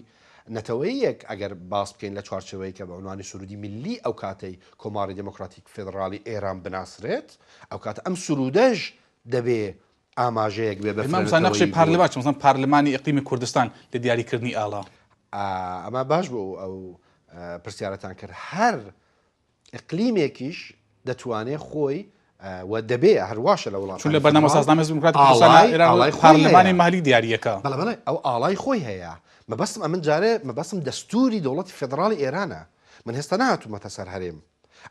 نەتەوەییەک ئەگەر باس بکەین لە چوارچێوەی کە بە عنوانی سروودی میللی ئەو کاتەی کۆماری دێمۆکڕاتیک فێدڕاڵی ئێران بناسرێت، ئەو کاتە ئەم سروودەش دەبێ ئاماژەیەک بێ بە مامۆستا نەخشی فرەنەتەوەیی بوون. پارلمان چ مەسەڵەن پارلمانی ئیقلیمی کوردستان لە دیاریکردنی ئاڵا؟ ئەمە باش بوو ئەو پرسیارەتان کرد. هەر ئیقلیمێکیش دەتوانێ خۆی و دەبێ هەر واشە لە چون لە وڵاتانی بەرنامە فیدڕاڵ سازنامەی حزبی دیموکراتی کوردستان ئاڵای ئێران ئاڵای خۆی پارلمانی هەیە. مەهلی دیارییەکە. بەڵێ بەڵێ ئەو ئاڵای خۆی هەیە. مەبەستم ئەمن جارێ مەبەستم دەستووری دەوڵەتی فیدڕاڵی ئێرانە. من هێستا نەهاتوومەتە سەر هەرێم.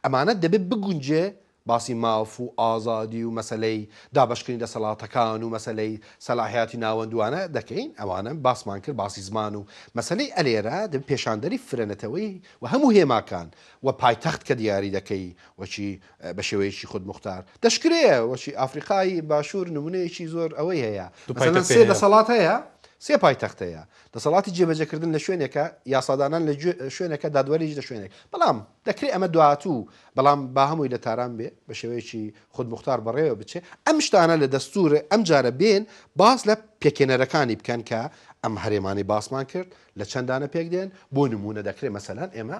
ئەمانە دەبێ بگونجێ باسی ماف و ئازادی و مەسەلەی دابەشکردنی دەسەڵاتەکان و مەسەلەی سەلاحیاتی ناوەند وانە دەکەین، ئەوانە باسمان کرد، باسی زمان و مەسەلەی ئەلێرە دەبێ پێشاندەری فرە نەتەوەیی و هەموو هێماکان و پایتەخت کە دیاری دەکەی وەکی بە شێوەیەکی خودموختار دەشکرێ وەکی ئافریقای باشوور نمونەیەکی زۆر ئەوەی هەیە دوو مەسەلەن پایتەختی سێ هەیە. دەسەڵات هەیە سێ پایتەخت هەیە دەسەڵاتی جێبەجێکردن لە شوێنێکە یاسادانان لە شوێنێکە دادوەریش لە شوێنێک بەڵام دەکرێ ئەمە دواتوو بەڵام با هەمووی لە تاران بێ بە شێوەیەکی خودموختار بەڕێوە بچێ ئەم شتانە لە دەستور ئەم جارە بێن باس لە پێکهێنەرەکانی بکەن کە ئەم هەرێمانەی باسمان کرد لە چەند دانە پێک دێن بۆ نموونە دەکرێ مەسەلەن ئێمە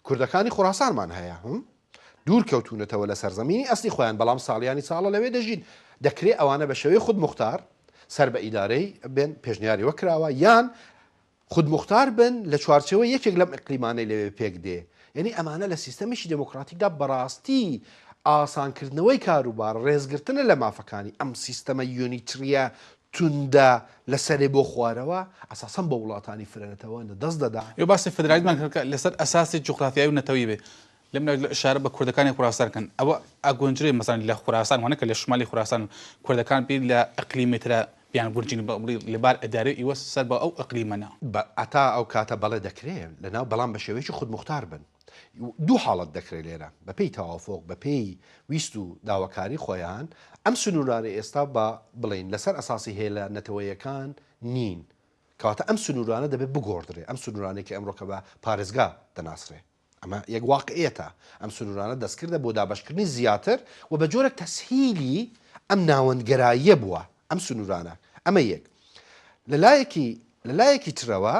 کوردەکانی خوراسانمان هەیە هم دوور کەوتوونەتەوە لە سەرزەمینی ئەسلی خۆیان بەڵام ساڵیانی ساڵە لەوێ دەژین دەکرێ ئەوانە بە شێوەی خودموختار سەر بە ئیدارەی بێن پێشنیاری وە کراوە یان خودموختار بن لە چوارچێوەی یەکێک لەم ئیقلیمانەی لەوێ پێک دێ. یەنی ئەمانە لە سیستەمێکی دێمۆکڕاتیکدا بەڕاستی ئاسانکردنەوەی کاروبار، ڕێزگرتنە لە مافەکانی ئەم سیستەمە یونیترییە توندە لە سەرێ بۆ خوارەوە، ئەساسەن بە وڵاتانی فرەنەتەوە دەست دەدا. ئێوە باسی فێدرالیزمان کرد کە لەسەر ئەساسی جوغرافیایی و نەتەوەیی بێ. لەم لایەش ئیشارە بە کوردەکانی خوراسان کەن. ئەوە ئەگونجرێ مەسەلەن لە خوراسان وانە کە لە شمالی خوراسان کوردەکان بیر لە ئیقلیمی ترە بیان گونجین بە بڵی لە بار ئیداری ئیوە سەر بە ئەو ئیقلیمەنە. بە هەتا ئەو کاتە بەڵێ دەکرێ لە ناو بەڵام بە شێوەیەکی خودموختار بن. دوو حاڵەت دەکرێ لێرە بە پێی تەوافوق بە پێی ویست و داواکاری خۆیان ئەم سنوورانەی ئێستا با بڵێین لە سەر ئەساسی هێلە نەتەوەیەکان نین. کەواتە ئەم سنوورانە دەبێ بگۆڕدرێ ئەم سنوورانەی کە ئەمڕۆکە بە پارێزگا دەناسرێ. ئەمە یەک واقعیەتە، ئەم سنوورانە دەستکردە بۆ دابەشکردنی زیاتر و بە جۆرێک تەسهیلی ئەم ناوەندگەراییە بووە ئەم سنوورانە، ئەمە یەک. لە لایەکی لە لایەکی ترەوە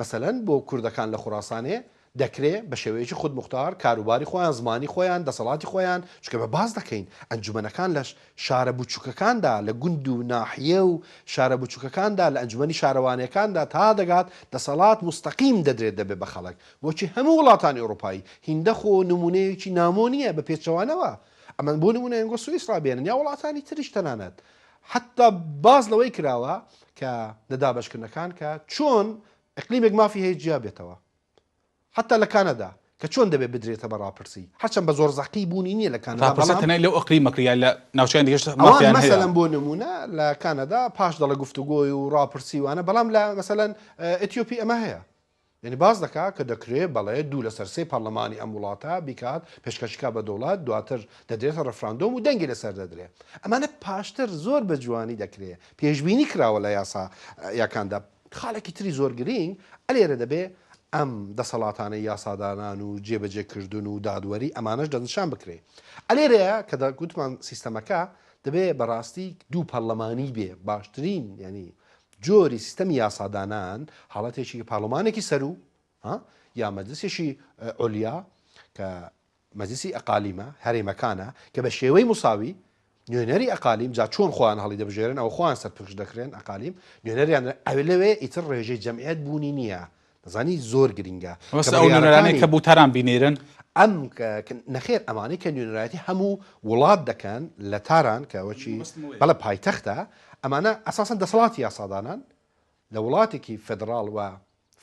مەسەلەن بۆ کوردەکان لە خوراسانێ دەکرێ بە شێوەیەکی خودموختار کاروباری خۆیان، زمانی خۆیان، دەسەڵاتی خۆیان، چونکە ئێمە باس دەکەین ئەنجومەنەکان لە شارە بچووکەکاندا، لە گوند و ناحیە و شارە بچووکەکاندا، لە ئەنجومەنی شارەوانیەکاندا تا دەگات دەسەڵات موستەقیم دەدرێت دەبێ بە خەڵک. بۆچی هەموو وڵاتانی ئۆڕوپایی هیندە خۆ نموونەیەکی نامۆ نییە بە پێچەوانەوە ئەمە بۆ نموونە ئەنگۆ سویسڕا بێنن یا وڵاتانی تریش تەنانەت حەتتا باس لەوەی کراوە کە لە دابەشکردنەکان کە چۆن ئیقلیمێک مافی هەیە جیا بێتەوە حەتتا لە کانەدا کە چۆن دەبێ بدرێتە بە ڕاپرسی هەرچەند بە زۆر زەقی بوونی نییە لە کانەدا ڕاپرسە بەڵام تەنیا لەو ئیقلیمە کرد یا لە ناوچەکانی دیکەش ئەوان مافیان هەیە؟ مەسەلەن بۆ نموونە لە کانەدا پاش دەڵێ گفتوگۆی و ڕاپرسی وانە بەڵام لە مەسەلەن ئەتیۆپی ئەمە هەیە یانی باس دەکا کە دەکرێ بەڵێ دوو لەسەر سێی پەڕلەمانی ئەم وڵاتە بیکات، پێشکەشی کا بە دەوڵەت، دواتر دەدرێتە ڕێفراندۆم و دەنگی لەسەر دەدرێ. ئەمانە پاشتر زۆر بە جوانی دەکرێ، پێشبینی کراوە لە یاسا یەکاندا. خاڵێکی تری زۆر گرینگ ئەلێرە دەبێ ئەم دەسەڵاتانەی یاسادانان و جێبەجێ کردن و دادوەری ئەمانەش دەستنیشان بکرێ. ئەلێرەیە کە گوتمان سیستەمەکە دەبێ بەڕاستی دوو پەڕلەمانی بێ، باشترین یانی جۆری سیستەمی یاسادانان حاڵەتێکی پارلمانێکی سەروو ها یا مەجلسێکی عولیا کە مەجلسی ئەقالیمە هەرێمەکانە کە بە شێوەی مساوی نوێنەری ئەقالیم جا چۆن خۆیان هەڵی دەبژێرن ئەو خۆیان سەرپشک دەکرێن ئەقالیم نوێنەریان ئەوێ لەوێ ئیتر ڕێژەی جەمعیەت بوونی نییە دەزانی زۆر گرینگە بەس ئەو نوێنەرانەی کە بۆ تاران بینێرن. ئەم نەخێر ئەمانەی کە نوێنەرایەتی هەموو وڵات دەکەن لە تاران کە وەکی بەڵێ پایتەختە ئەمانە ئەساسەن دەسەڵاتی یاسادانان لە وڵاتێکی فێدڕاڵ و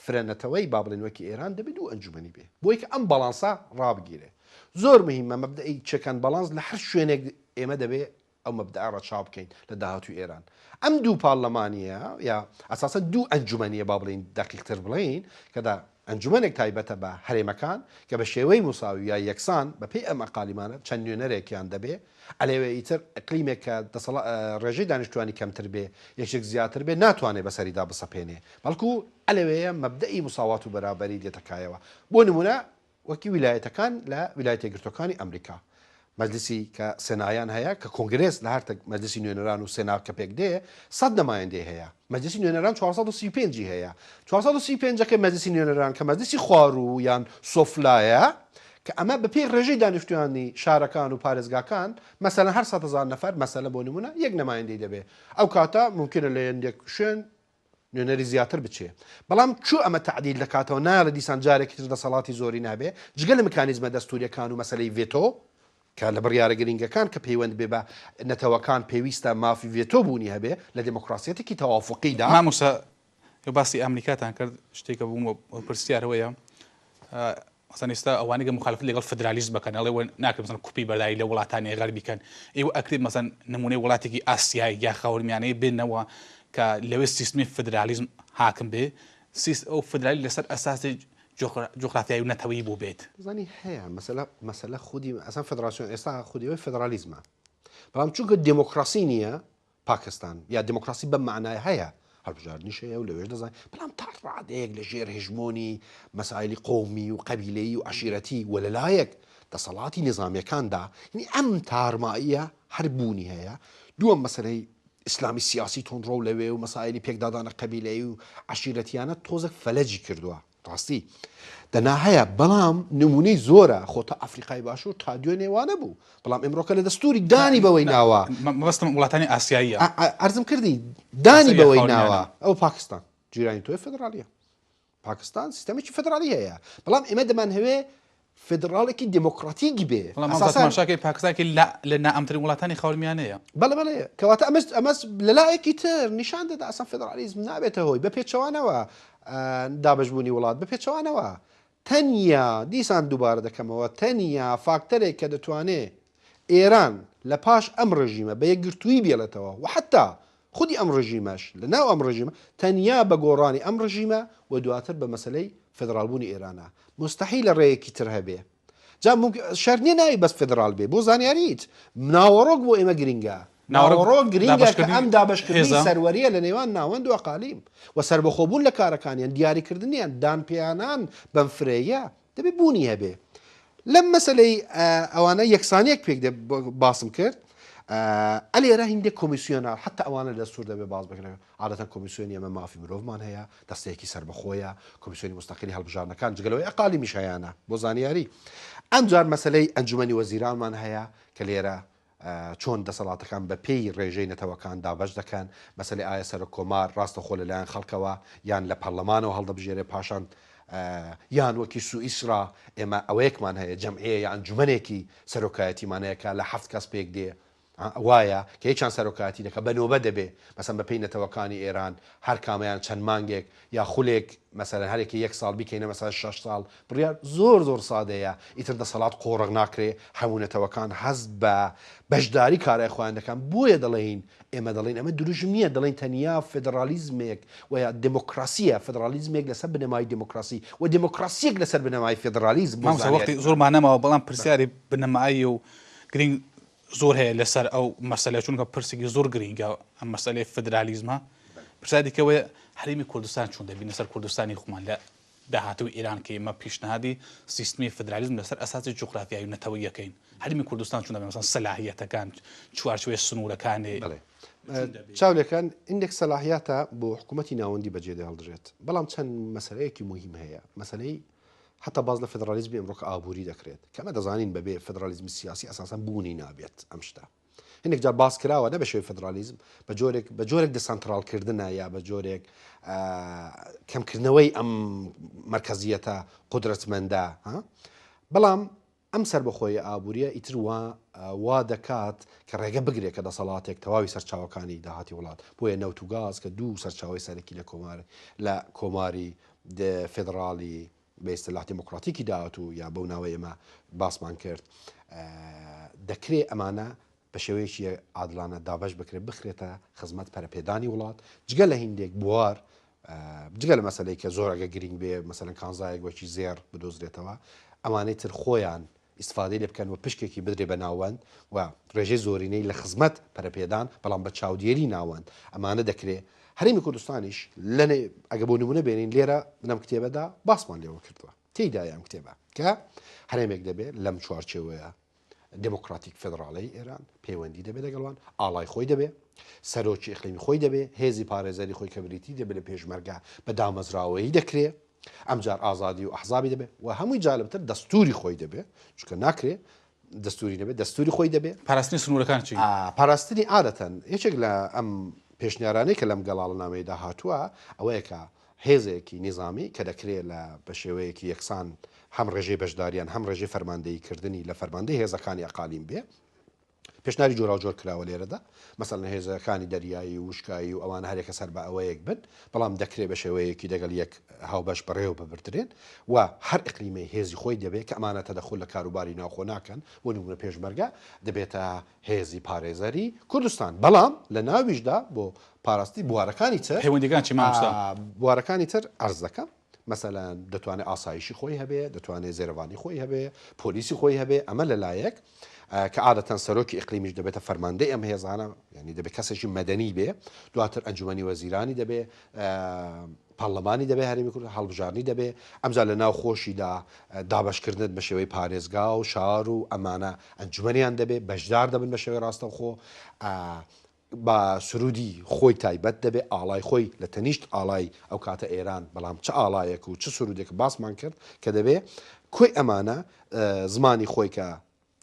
فرە نەتەوەی با بڵێن وەکی ئێران دەبێ دوو ئەنجومەنی بێ بۆی کە ئەم باڵانسە ڕابگیرێ زۆر مهمە مەبدەئی check and balance لە هەر شوێنێک ئێمە دەبێ ئەو مەبدەئە ڕەچاو بکەین لە داهاتووی ئێران. ئەم دوو پارلەمانییە یا ئەساسەن دوو ئەنجومەنییە با بڵێین دەقیقتر بڵێین کە دا ئەنجومەنێک تایبەتە بە هەرێمەکان کە بە شێوەی موساوی یا یەکسان بە پێی ئەم ئەقالیمانە چەند نوێنەرێکیان دەبێ ئەلێوێ ئیتر ئیقلیمێک کە دەسەڵا ڕێژەی دانیشتوانی کەمتر بێ یەکێک زیاتر بێ ناتوانێ بەسەریدا بسەپێنێ بەڵکو ئەلەوێیە مەبدەئی موساوات و بەرابەری دێتە کایەوە بۆ نموونە وەکی ویلایەتەکان لە ویلایەتە یەکگرتووەکانی ئەمریکا مەجلیسی کە سێنایان هەیە کە کۆنگرێس لە هەر تەک مەجلیسی نوێنەران و سێنا کە پێک دێ سەد نمایندەی هەیە مەجلیسی نوێنەران 435 ی هەیە 435 ەکەی مەجلیسی نوێنەران کە مەجلیسی خواروو یان سۆفلایە کە ئەمە بە پێی ڕێژەی دانیشتوانی شارەکان و پارێزگاکان مەسەلەن هەر 100 هەزار نەفەر مەسەلە بۆ نمونە یەک نمایندەی دەبێ ئەو کاتە مومکینە لە یەندێک شوێن نوێنەری زیاتر بچێ بەڵام چو ئەمە تەعدیل دەکاتەوە نایەڵێ دیسان جارێکی تر دەسەڵاتی زۆری نابێ جگە لە مکانیزمە دەستوریەکان و مەسەلەی ڤێتۆ کە لە بڕیارە گرینگەکان کە پەیوەند بێ بە نەتەوەکان پێویستە مافی ڤێتۆ بوونی هەبێ لە دێمۆکراسیەتێکی تەوافوقیدا. مامۆستا باسی ئەمریکاتان کرد شتێکە بووم پرسیار ئەوەیە مەسەن ئێستا ئەوانەی کە مخالفەت لەگەڵ فدرالیزم بکەن ئەڵێ وە ناکرێت مەسەن کوپی بەرداری لە وڵاتانی غەربی کەن ئێوە ئەکرێت مەسەن نمونەی وڵاتێکی ئاسیایی یا خاوەرمیانەی بێنەوە کە لەوێ سیستمی فدرالیزم حاکم بێ سیست ئەو فدرالی لەسەر ئەساسی جوغرافیایی و نەتەوەیی بوو بێت. زانی هەیە مەسەلە مەسەلە خودی ئەسان فدراسیۆن ئێستا خودی ئەوەی فدرالیزمە بەڵام چونکە دێمۆکراسی نییە پاکستان یا دێمۆکراسی بەم مەعنایە هەیە، هەڵبژاردنیش هەیە و لەوێش دەزانین، بەڵام تا ڕادەیەک لە ژێر هژمۆنی مەسایلی قەومی و قەبیلەیی و عەشیرەتی و لە لایەک دەسەڵاتی نیزامییەکاندا، یانی ئەم تارماییە هەر بوونی هەیە. دووەم مەسەلەی ئیسلامی سیاسی توندڕەو لەوێ و مەسایلی پێکدادانە قەبیلەیی و عەشیرەتییانە تۆزێک فەلەجی کردووە. ڕاستی دەنا هەیە بەڵام نمونەی زۆرە خۆ تا ئەفریقای باشوور تا دوێنێ وانە بوو بەڵام ئمڕۆکە لە دەستوری دانی بەوەی ناوە مەبەستم وڵاتانی ئاسیاییە ئەرزم کردی دانی بەوەی ناوە ئەو پاکستان جیرانی تۆی فدرالیە پاکستان سیستەمێکی فدرالی هەیە بەڵام ئێمە دەمانهەوێ فیدڕاڵێکی دێمۆکڕاتیک بێ. بەڵام مامۆستا ئەساسەن. تەماشاکەی پاکستان کە لە لە نائەمنترین وڵاتانی خاوەرمیانەیە. بەڵێ بەڵێ کەواتە ئەمەش ئەمەش لە لایەکی تر نیشان دەدا ئەسڵەن فیدڕاڵیزم نابێتە هۆی بە پێچەوانەوە دابەشبوونی وڵات بە پێچەوانەوە تەنیا دیسان دووبارە دەکەمەوە تەنیا فاکتەرێک کە دەتوانێ ئێران لە پاش ئەم ڕژیمە بە یەکگرتوویی بێڵێتەوە و حەتا خودی ئەم ڕژیمەش لە ناو ئەم ڕژیمە تەنیا بە گۆڕانی ئەم ڕژیمە و دواتر بە مەسەلەی فێدڕاڵبوونی ئێرانە. موستەحیلە ڕێیەکی تر هەبێ. جا مومکن شەرت نییە ناوی بەس فێدڕاڵ بێ. بۆ زانیاریت ناوەڕۆک بۆ ئێمە گرینگە. ناوەڕۆک گرینگە کە ئەم دابەشکردنی سەروەرییە لە نێوان ناوەند و ئەقالیم و سەربەخۆبوون لە کارەکانیان، دیاریکردنیان، دانپیانان بەم فرەیە. دەبێ بوونی هەبێ لەم مەسەلەی ئەوانە یەکسانیەک پێک دێ باسم کرد ئەلێرە هیندێک کۆمیسیۆنە حتا ئەوانە لە دەستور دەبێ باس بکرێن عادەتەن کۆمیسیۆنی ئەمە مافی مرۆڤمان هەیە دەستەیەکی سەربەخۆیە کۆمیسیۆنی مستەقیلی هەڵبژاردنەکان جگە لەوەی ئەقالیمیش هەیانە بۆ زانیاری ئەمجار مەسەلەی ئەنجومەنی وەزیرانمان هەیە کە لێرە چۆن دەسەڵاتەکان بە پێی ڕێژەی نەتەوەکان دابەش دەکەن، مەسەلەی ئایا سەرۆک کۆمار ڕاستەوخۆ لە لایەن خەڵکەوە یان لە پەڕلەمانەوە هەڵدەبژێرێ پاشان یان وەکی سوئیسرا ئێمە ئەوەیەکمان هەیە جەمعیە یا ئەنجومەنێکی سەرۆکایەتیمان هەیە کە لە حەفت کەس پێک دێ وایە کە یەکیان سەرۆکایەتی دەکا بە نۆبە دەبێ مەسەن بە پێی نەتەوەکانی ئێران هەر کامەیان چەند مانگێک یا خولێک مەسەلەن هەرێکی یەک ساڵ بیکەینە مەسەلەن شەش ساڵ بڕیار زۆر زۆر سادەیە ئیتر دەسەڵات قۆڕغ ناکرێ هەموو نەتەوەکان هەست بە بەشداری کارای خۆیان دەکەن بۆیە دەڵێین ئێمە دەڵێین ئەمە دروشم نییە دەڵێین تەنیا فێدڕالیزمێک و یا دێمۆکراسییە فێدڕالیزمێک لەسەر بنەمای دێمۆکراسی و دێمۆکراسییەک لەسەر بنەمای فێدڕالیزم بۆ مامۆستا زانیاری وەختی زۆرمان نەماوە بەڵام پرسیاری بنەمایی و گرینگ زۆر هەیە لەسەر ئەو مەسەلە چونکە پرسێکی زۆر گرینگە ئەم مەسەلەی فدرالیزمە پرسیاری دیکە ئەوەیە هەرێمی کوردستان چۆن دەبینە سەر کوردستانی خۆمان لە داهاتووی ئێران کە ئێمە پیشنهادی سیستمی فدرالیزم لەسەر ئەساسی جوغرافیایی و نەتەوەیی ئەکەین هەرێمی کوردستان چۆن دەبێت مەسەلەن سەلاحیەتەکان چوارچێوەی سنوورەکانی بەڵێ چاو لێکەن ئیندێک سەلاحیاتە بۆ حکوومەتی ناوەندی بەجێ دەهێڵدرێت بەڵام چەند مەسەلەیەکی موهیم هەیە مەسەلەی حەتا باس لە فێدرالیزمی ئەمڕۆ کە ئابووری دەکرێت، کە ئەمە دەزانین بەبێ فێدرالیزمی سیاسی ئەساسەن بوونی نابێت ئەم شتە. هەندێک جار باس کراوە نە بە شێوەی فێدرالیزم، بە جۆرێک بە جۆرێک دەسانتراڵکردنە یا بە جۆرێک کەمکردنەوەی ئەم مەرکەزیەتە قودرەتمەندە ها؟ بەڵام ئەم سەربەخۆیی ئابووریە ئیتر وا وا دەکات کە ڕێگە بگرێت کە دەسەڵاتێک تەواوی سەرچاوەکانی داهاتی وڵات بۆیە نەوت و گاز کە دوو سەرچاوەی سەرەکی لە کۆمار لە کۆماری فێدڕاڵی بە ئیستلاح دێمۆکڕاتیکی داهاتوو یا بەو ناوەی ئێمە باسمان کرد دەکرێ ئەمانە بە شێوەیەکی عادلانە دابەش بکرێت بخرێتە خزمەت پەرەپێدانی وڵات جگە لە هیندێک بوار جگە لە مەسەلەی کە زۆر ئەگە گرینگ بێ مەسەلەن کانزایەک وەکی زێڕ بدۆزرێتەوە ئەوانەی تر خۆیان ئیستفادەی لێ بکەن و پشکێکی بدرێ بە ناوەند و ڕێژەی زۆرینەی لە خزمەت پەرەپێدان بەڵام بە چاودێری ناوەند ئەمانە دەکرێ هەرێمی کوردستانیش لە ئەگە بۆ نمونە بێنین لێرە لەم کتێبەدا باسمان لێوە کردووە تێیدایە ئەم کتێبە کە هەرێمێک دەبێت لەم چوارچێوەیە دێمۆکڕاتیک فێدڕاڵەی ئێران پەیوەندی دەبێت لەگەڵ وان، ئاڵای خۆی دەبێ، سەرۆکی ئیقلیمی خۆی دەبێ، هێزی پارێزەری خۆی کە بریتی دەبێ لە پێشمەرگە بە دامەزراوەیی دەکرێ، ئەمجار ئازادی و ئەحزابی دەبێ و هەمووی جالبتر دەستووری خۆی دەبێ، چونکە ناکرێ دەستووری نەبێ، دەستووری خۆی دەبێ. پاراستنی سنوورەکان چی؟ پاراستنی عادەتەن یەکێک لە ئەم پێشنیارانەی کە لەم گەڵاڵەنامەیەدا هاتووە ئەوەیە کە هێزێکی نیزامی کە دەکرێ لە بە شێوەیەکی یەکسان هەم ڕێژەی بەشداریان هەم ڕێژەی فەرماندەیی کردنی لە فەرماندەی هێزەکانی ئەقالیم بێ. پێشناری جۆراوجۆر کراوە لێرەدا، مەسەلەن هێزەکانی دەریایی و وشکایی و ئەوانە هەریەکە سەر بە ئەوەیەک بن، بەڵام دەکرێ بە شێوەیەکی دەگەڵ یەک هاوبەش بەڕێوە ببردرێن و هەر ئیقلیمەی هێزی خۆی دەبێ کە ئەمانە تەدەخول لە کاروباری ناوخۆ ناکەن، بۆ نموونە پێشمەرگە دەبێتە هێزی پارێزەری کوردستان، بەڵام لە ناویشدا بۆ پاراستنی بوارەکانی تر، پەیوەندیەکان چی مامۆستا؟ بوارەکانی تر عەرز دەکەم، مەسەلەن دەتوانێ ئاسایشی خۆی هەبێ، دەتوانێ زێرەڤانی خۆی هەبێ، پۆلیسی خۆی هەبێ، ئەمە لە لایەک کە عادەتەن سەرۆکی ئیقلیمیش دەبێتە فەرماندەی ئەم هێزانە، یانی دەبێ کەسێکی مەدەنی بێ، دواتر ئەنجومەنی وەزیرانی دەبێ، پەڕلەمانی دەبێ هەرێمی کوردستان هەڵبژاردنی دەبێ ئەمجا لە ناو خۆشیدا دابەشکردنت بە شێوەی پارێزگا و شار و ئەمانە ئەنجومەنیان دەبێ بەشدار دەبن بە شێوەی ڕاستەوخۆ بە سرودی خۆی تایبەت دەبێ ئاڵای خۆی لە تەنیشت ئاڵای ئەو کاتە ئێران بەڵام چ ئاڵایەک و چ سرودێک باسمان کرد کە دەبێ کۆی ئەمانە زمانی خۆی کە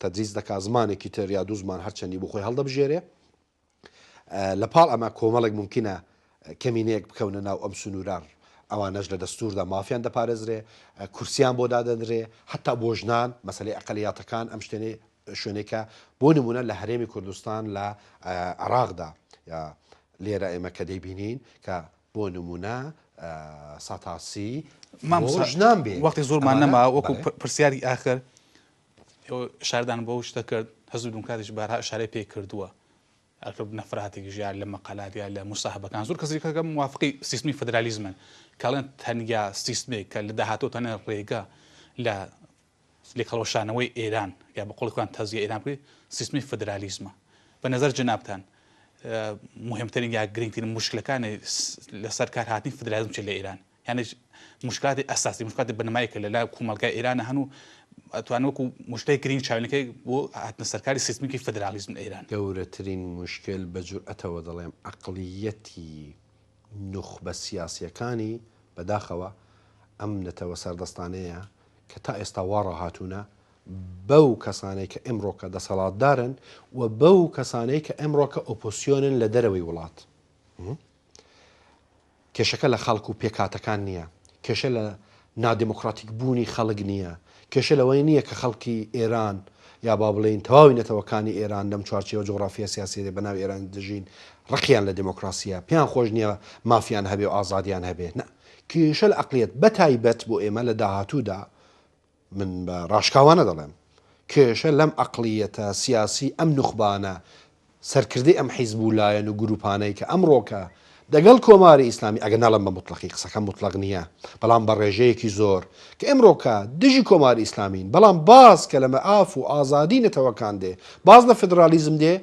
تەدریس دەکا زمانێکی تر یا دوو زمان هەرچەندی بۆ خۆی هەڵدەبژێرێ لە پاڵ ئەمە کۆمەڵێک مومکینە کەمینەیەک بکەونە ناو ئەم سنوورە، ئەوانەش لە دەستووردا مافیان دەپارێزرێ، کورسیان بۆ دادەنرێ، حەتتا بۆ ژنان، مەسەلەی ئەقەلیاتەکان ئەم شتێنەی شوێنەی کە بۆ نموونە لە هەرێمی کوردستان لە عێراقدا یا لێرە ئێمە کە دەیبینین کە بۆ نموونە سەتا 30 بۆ مامۆستا ژنان بێ وەختی زۆرمان ئەمانە نەما وەکوو بەڵێ. پرسیاری ئاخر ئێوە ئیشارەتان بەو شتە کرد حزبی دیموکراتیش بارها ئیشارەی پێ کردووە ئەگەر نەفراتێکیش یا لە مەقالات یا لە موساحبەکان زۆر کەسی کە موافقی سیستمی فدرالیزمن کە ئەڵێن تەنیا سیستمێک کە لە داهاتوو تەنیا ڕێگە لە لێکهەڵوەشانەوەی ئێران یا بە قوڵی خۆیان تەزیە ئێران بکرێت سیستمی فدرالیزمە بە نظر جنابتان مهمترین یا گرنگترین مشکلەکانی لەسەر کار هاتنی فدرالیزم چی لە ئێران یعنی موشکلاتی ئەساسی، موشکلاتی بنەمایی کە لە لای کومەڵگای ئێرانە هەن و ئەتوانن وەکوو موشکلەی گرینگ چاوی لێ بۆ هاتنە سەرکاری سیستمیکی فدرالیزم لە ئێران. گەورەترین موشکل بە جورئەتەوە دەڵێم عەقڵییەتی نوخبە سیاسییەکانی بەداخەوە ئەم نەتەوە سەردەستانەیە کە تا ئێستا وا ڕاهاتوونە بەو کەسانەی کە ئێمڕۆکە دەسەڵاتدارن و بەو کەسانەی کە ئێمڕۆکە ئۆپۆسیۆنن لە دەرەوەی وڵات. کێشەکە لە خەڵک و پێکهاتەکان نییە، کێشە لە نادێمۆکڕاتیک بوونی خەڵک نییە، کێشە لەوەی نییە کە خەڵکی ئێران یا با بڵێین تەواوی نەتەوەکانی ئێران لەم چوارچێوە جوغڕافییە سیاسییەی بە ناوی ئێران دەژین ڕقیان لە دێمۆکڕاسییە، پێیان خۆش نییە مافیان هەبێ و ئازادیان هەبێ. نا، کێشە لە ئەقڵیەت، بە تایبەت بۆ ئێمە لە داهاتوودا من بە ڕاشکاوانە دەڵێم کێشە لەم ئەقڵیەتە سیاسی ئەم نوخبانە سەرکردەی ئەم حیزب و لایەن و گروپانەی کە ئەمڕۆکە دەگەڵ کۆماری ئیسلامی ئەگەر نەڵێم بە موتڵەقی قسەکەم موتڵەق نییە بەڵام بە ڕێژەیەکی زۆر کە ئێمڕۆکە دژی کۆماری ئیسلامین بەڵام باز کە لە مەاف و ئازادی نەتەوەکان دێ باز لە فدرالیزم دێ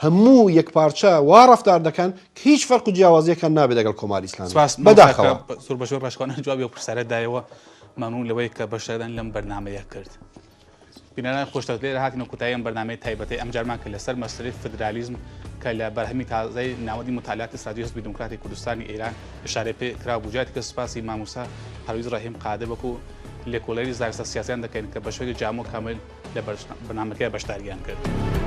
هەموو یەکپارچە وا ڕەفتار دەکەن کە هیچ فەرق و جیاوازیەکان نابێ دەگەڵ کۆماری ئیسلامی. سپاس مامۆستا بەداخەوە. کە زۆر بە زۆر ڕاشکاوانە جوابی ئەو پرسیارەت دایەوە. مەمنوون لەوەی کە بەشداریتان لەم بەرنامەیە کرد. بینەرانی خۆشتەوێت لێرە هاتینە کۆتایی ئەم بەرنامەی تایبەتەی ئەمجارمان کە لەسەر مەسەلەی فدرالیزم کە لە بەرهەمی تازەی ناوەندی موتالیاتی ستراتژی حزبی دێموکراتی کوردستانی ئێران ئشارەی پێ کرا بوو. جارێکی تر سپاسی مامۆستا پەرویز ڕەحیم قادر وەکوو لێکۆڵەری زانستە سیاسیان دەکەین کە بە شێوەیەکی جامع و کامل لە بەرنامەکەیا بەشداریان کرد.